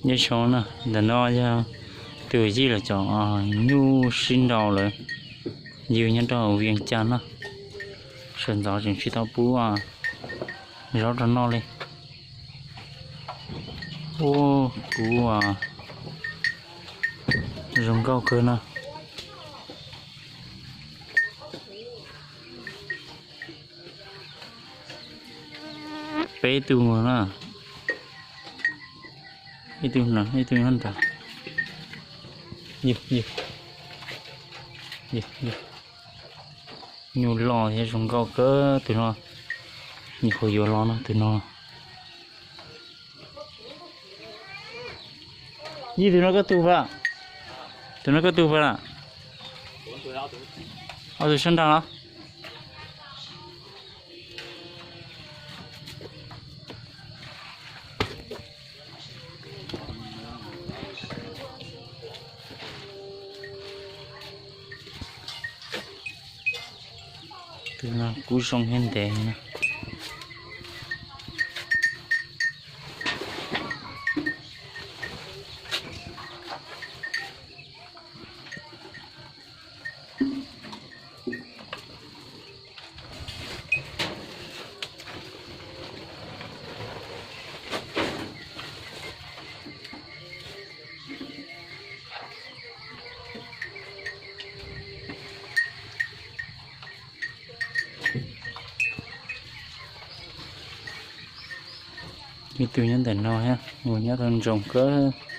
Nyob zoo na, ntawm no yog tus yij lawv cov nyuj sib nraus lawm, yug nyob rau Vias Cas na. Sawv ntxov tseem tsis tau pub zaub rau noj li. Ua, kuv zoo nkauj kawg no. Peb tug na, ib tug no, ib tug nyob ntawd. Yug, yug, yug, yug. Nyuj loj thiab zoo nkauj kawg tus no. Nyuam qhuav yuav los no tus no. Yij, tus no koj tug pab? Tus no koj tug pab lawm? Ob tug sab nrag los? Tus no kuj zoo thiab ntev na. Ib tug nyob ntawm no thiab, mus nyob tau ntsoos kawg.